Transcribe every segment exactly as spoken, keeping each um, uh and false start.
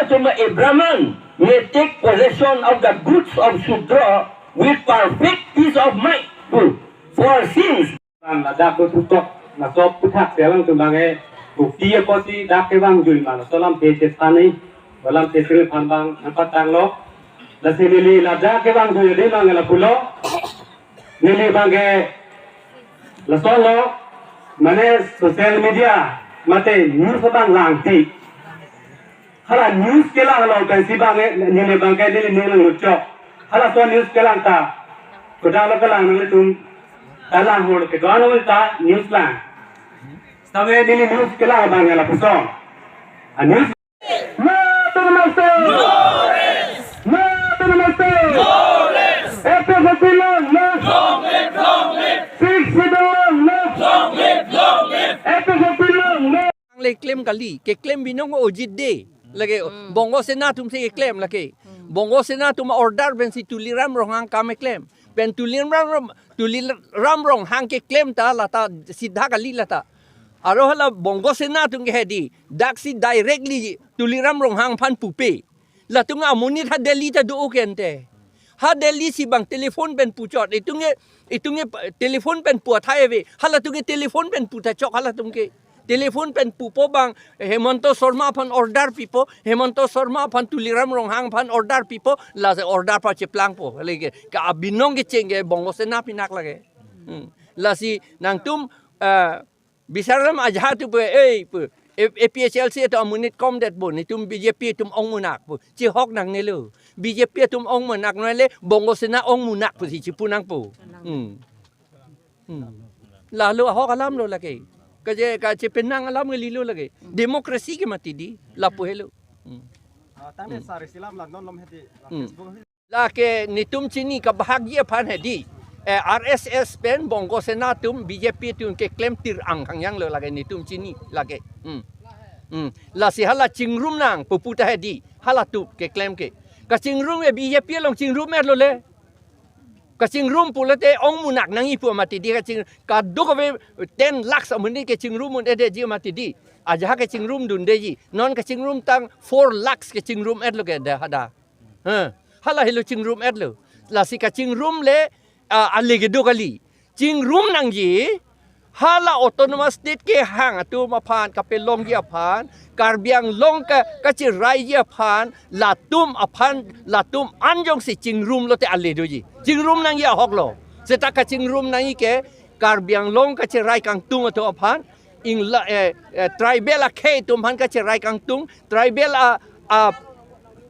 Suma Abraham may take possession of the goods of Shudra with perfect peace of mind. For since Bang ladak ko putok laso puthak selang tumbang e bukti apotsi dak kevang jui ma laso lamthe chethan ni, lamthe sri phan bang angpatanglo. Lasi neli ladak kevang jui di bang lapulo. Neli bang ke laso lo, mane social media mate news bang langti. Hala news kelang lo pensi bang e, neli bang ke neli ning lang luchok. Halaso news kelang ta. Kodang lo kelang nanglitum ta lang hor ke doan lo ta news lang. Save neli news kelang bang e lapuson. A news. No to the master. No to the master. F P F P long live. Long live, long live. Sixth Schedule long live. Long live, long live. F P F P long live. Ang le klem kali, keklem binong ojit de. Lake Bongo Sena atum si keklem lake. Bongo Sena atum order pensi Tuliram Ronghang kam keklem. Pen Tuliram Rom-, Tuliram Ronghang keklem ta lata sidha kali lata. Aro hala Bongo Sena atum ke hedi, daksi directly Tuliram Ronghang aphan pupe. Latum amonit ha Delhi ta do-o ke ante. Ha Delhi si bang telephone pen puchot. Itum ke, itum ke telephone pen pu athai ave. Halatum ke telephone pen pu ta chok halatum ke. Telephone pen pupo bang Hemanta Sharma aphan order pipo. Hemanta Sharma aphan Tuliram Ronghang aphan order pipo. Lasi order pa cheplangpo. Lake ke abinong kecheng ke Bongo Sena pinak lake. Hmm. Lasi nangtum, eh, Bisar alam ajahak tu pu, eh, pu, A-, A P H L C atum amonit komdet pu, netum B J P atum ongmunak pu, chihok nangnelo. B J P atum ongmunak nonle, Bongo Sena ongmunak pusi chipu nangpo. Hmm. Hmm. Lalu ahok alam lo lake. Kaje, kachepenang alam kalilo lake. Democracy ke mati di, lapu helo. Hmm. Ah, tangte Hmm. sar isilam la non lom hedi, la Hmm. Facebook. Lake netum chini kabahakji aphan hedi. Eh, R S S pen Bongo Sena atum B J P atum keklem tir ang khangyang lo lake netum chini lake. Hmm. Hmm. Lasi hala chingrum nang pupu ta hedi. Halatum keklem ke. Kachingrum ke B J P along chingrum-et lo le. Kachingrum pulote ongmunak nangji pu mati di kaching kadokave ten lakhs amonit kechingrum un-edetji mati di. Ajahak kechingrum dundeji. Non kachingrum tang four lakhs kechingrum-et lo ke dah hadak. Heh, hala helo chingrum-et lo. Lasi kachingrum le, ah, ale kedo kali. Chingrum nangji, hala autonomous state kehang atum aphan, kapelongji aphan, Karbi Anglong ka, kacheraiji aphan, latum aphan, latum an jongsi chingrum lote ale doji. Chingrum nangji ahok lo. Seta kachingrum nangji ke, Karbi Anglong kacherai kangtung atum aphan, ingla, eh, eh, tribal akhei atum aphan kacherai kangtung, tribal a, a,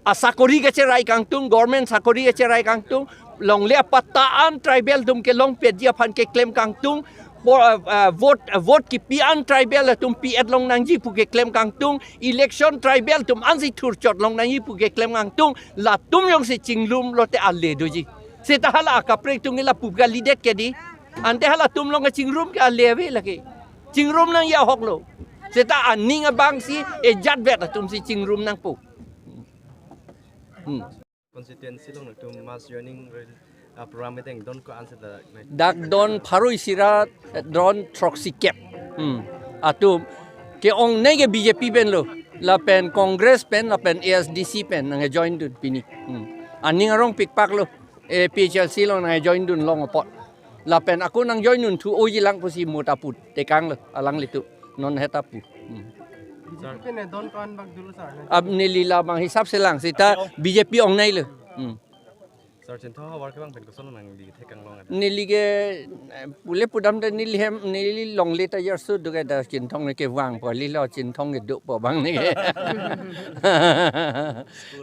asakori kacherai kangtung, government sakori kacherai kangtung, longle apatta an tribal atum kelongpetji aphan keklem kangtung, vo-, eh, eh, vote, eh, vote kipi an tribal atum pi-et long nangji pu keklem kangtung, election tribal atum ansi thurchot long nangji pu keklem kangtung, latum jongsi chingrum lote ale doji. Seta hala akaprek atum ke lapu kalidet ke di. Ante halatum along kachingrum ke ale ave lake. Chingrum nangji ahok lo. Seta aning abang si ejat vet atum si chingrum nangpo. Hmm. Constituency along nangtum mass joining rally, ah, program ateng don ko-an seta nai? Dak don pharo isi ra, eh, don throksi kep. Hmm. Atum ke-ongnei ke B J P pen lo. Lapen Congress pen, lapen A S D C pen nangjoin dun pini. Hmm. Aning arong pikpak lo. A P H L C along nangjoin dun long apot. Lapen ako nangjoin dunthu oji lang pusi mo ta pu tekang lo, alanglitum non heta pu. Hmm. Sir. Pine don ko-an bak dulu, sir. Ab neli labang hisap selang seta B J P ongnei lo. Hmm. Sir, Chinthong havar kevang pen koson nangli thekang long ada? Neli ke, eh, pule pudam de neli hem, neli longle ta yarsu do ke dak Chinthong kevang po, lilo Chinthong kedo po bang ne.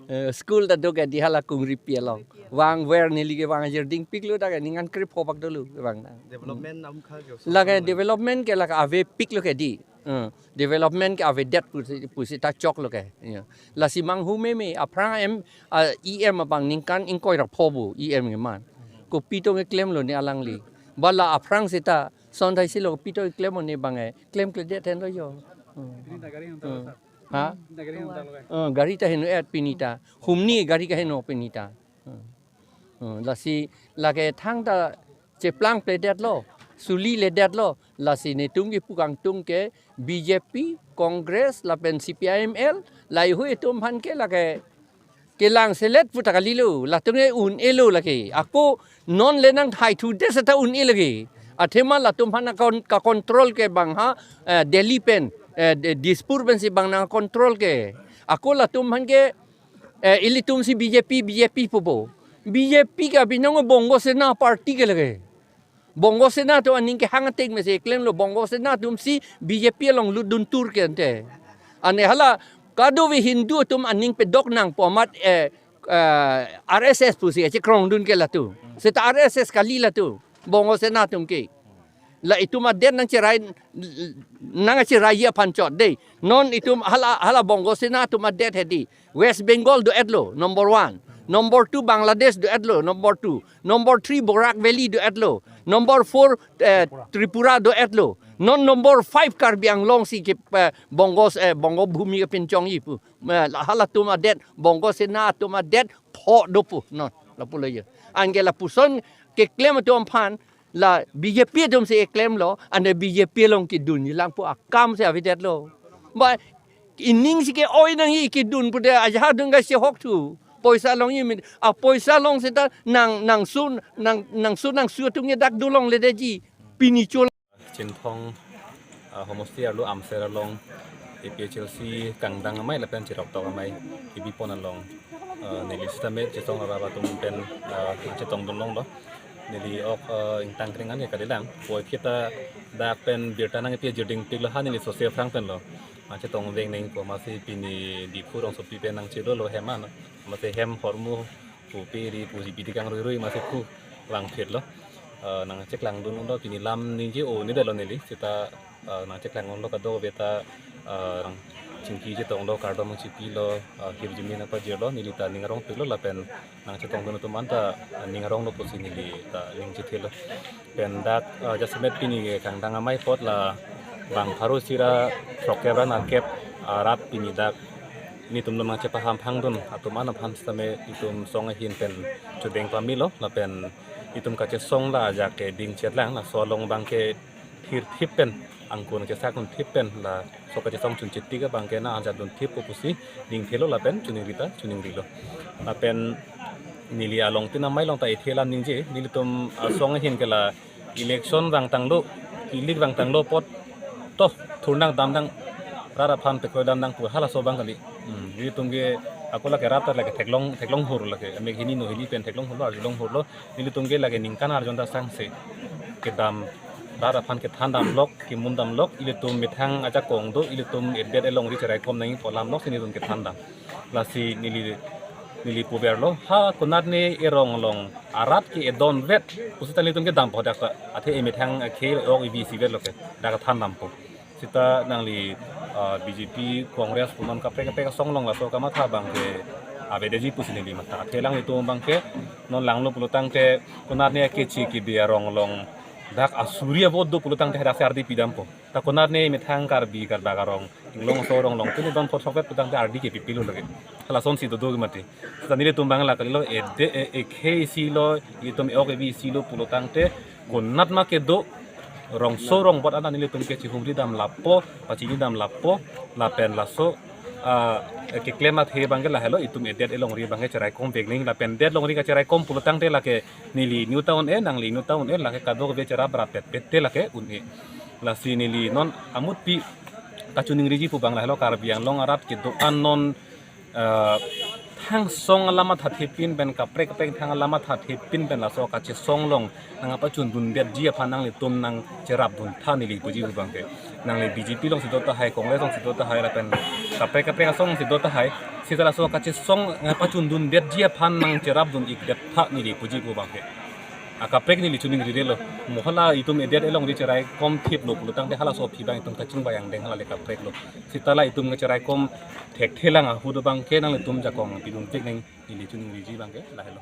Eh, school ta do ke di hala Kungripi along. Vangver neli kevang ajirding pik lo dak ke ningan krip ho bak dolo kevang na. Development amkha ke oso lake lo. Development ke lake avepik lo ke di. Eh, development ke avedet pusi, pusi ta chok lo ke. Ya. Lasi manghu meme, aphrang em, ah, E M abang ningkan ingkoi ra pho bo, E M keman. Kopi tong keklem lo ne alangli. Bala aphrang seta, son thai si lo kopi tong keklem lo ne bang e, klemkledet hen lo yo. Hmm. Ini ta gari heno ta lo, sir. Ha? Ini ta gari heno ta lo, eh. Eh, gari ta heno-et pini ta. Humni gari keheno pini ta. Hmm. Hmm, lasi lake thangta cheplangpledet lo. suli ledetlo. Lasi netum kipu kangtung ke B J P, Congress lapen C P I M L, laheihui atum aphan ke lake kelang selet puta kalilo, latum ke un-elo lake. Ako non le nangthaithu det seta un-e lake. Athema latum aphan akon ka-control ke bang ha, eh, Delhi pen, eh, de- Dispur pensi bang nang control ke. Ako latum aphan ke, eh, ilitum si B J P, B J P pupo. B J P ke abinong Bongo Sena party ke lake. Bongo Sena atum aning kehang ateng mesi klemlo, Bongo Sena atum si B J P along lutdun tur ke ante. Ane hala kadokave Hindu atum aning pedok nangpo amat, eh, eh, R S S pusi kachekrongdun ke latum. Seta R S S kali latum. Bongo Sena atum ke. La itum adet nangcherai, nangcherai aphan chot dei. Non itum hala, hala Bongo Sena atum adet hedi. West Bengal do-etlo, number one. Number two, Bangladesh do-etlo, number two. Number three, Barak Valley do-etlo. Number four, eh, Tripura do-etlo. Non number five, Karbi Anglong si ke, eh, Bongos, eh, Bongo Bhumi kepinchongji pu. Eh, la- halatum adet, Bongo Sena atum adet, pho dopo. Non, lapulo ye. Anke lapuson keklem atum aphan, la B J P atum si klemlo, ane B J P along kedunji lang pu akam si avedetlo. Ba ining si ke-oi nangji kedun pude ajahak dung ga si hok thu. Poisa longji min, a poisa long seta nang, nangsun, nang, nangsun, nangsu atum ke dak dolongledetji. Pini chol. Chinthong, ah, homosti arlo Amser along A P H L C kangdang amei lapen cheraptok amei kebipon along, ah, neli sitame chetong rap atum pen, ah, chetongdun longlo. Neli ok, ah, ingtang kring an ke kalilang. Poi kita dak pen birta nangpi jirding tik lo ha neli sose aphrang pen lo. Ah, chetongvek nangpo amatsi pini Diphu rongsopi pen nangchedolo hem an. Amatsi hem hormu pupe ri puji piti kangruirui amatsi phu vangphitlo. Eh, nangcheklangdun undo pini lam ningje o ni dalo neli. Seta, eh, nangcheklangdunlo kadokave ta, eh, nangchingki chetonglo kardom nangchipilo, eh, hirjume nangpajirlo neli ta ning arongpiklo lapen nangchetongdun atum anta, eh, ning aronglo pusi neli ta ning chithelo. Pen dak, eh, jasemet pini kangdang amei apot la bang pharo isi ra throkkep ra nerkep arat pini dak netum lo nangchepaham phangdun atum an aphan sitame itum song ahin pen chodeng pamelo lapen itum kachesong la ajak ke dingchetlang laso along abang ke thirthip pen angkun ke sakun thip pen laso kachesong chunchit tik abang ke nang ajak dunthippo pusi dingthelo lapen choningri ta choningrilo. Lapen neli along tin amei along ta ethe alam ningje, nelitum asong ahin ke la election vangtanglo, kilik vangtanglo apot to thurnang damnang rat aphan pekroi damnang pu halaso abang kali. Hmm, nelitum ke ako lake rat lake theklong, theklong hur lake. Amek hini no hini pen theklong hurlo, arjulong hurlo. Nelitum ke lake ningkan arjon ta sangse kedam rat aphan kethan damlok, kemun damlok, ilitum methang ajakong do, ilitum edet elongri cheraikom nangji pu alam lok si nelitum kethan dam. Lasi neli, neli puverlo, ha konatne erong along arat ke-edonvet pusita nelitum kedampo dak ta, athe emethang akhei ok evi isivetlo ke dak than dampo. Sita nangli, ah, B J P, Congress pu non kaprek kaprek asong along laso kamatha abang ke avedetji pusi neli matha. Athe alanglitum abang ke non langlo pulotangte konatne akechi kidi arong along dak asuri avote do pulotangte hadak si ardi pidampo. Ta konatne methang Karbi Karbak arong inglong aso arong along pini don phot sokvet putangte ardi ke pipilo lake. Halason si dodo ke mati. Sita nelitum abang la kalilo ede e, ekhei isilo, itum e-ok evi isilo pulotangte konat ma kedo rongso rongbot anta nelitum ke chihumri dam lapo, pachini dam lapo, lapen laso, ah, keklem athe abang ke lahelo itum edet elongri abang ke cheraikomvek nangji lapen det longri kacheraikom pulotangte lake neli inut ta un-e, nangli inut ta un-e, lake kadokave cherap rapet pet te lake un-e. Lasi neli non amutpi kachoningriji pu abang lahelo Karbi Anglong arat kedo-an non, eh, thangsong alam athathepin pen kaprek kaprek thang alam athathepin pen laso kachesong along nangpachundundetji aphan nanglitum nangcherapduntha neli puji pu abang ke. Nangli B J P along si do tahai, Congress along si do tahai, lapen kaprek kaprek asong si do tahai, sita laso kachesong nangpachundundetji aphan nangcherapdun-ikdetha neli puji pu abang ke. Akaprek neli choningrilo. Mo hala itum edet elongri cheraikom thiplo pulotangte halaso aphi abang itum kachingvai angdeng hala le kapreklo. Sita la itum cheraikom thekthelang ahut abang ke nanglitum jakong pidun thek nangji neli choningriji abang ke lahelo.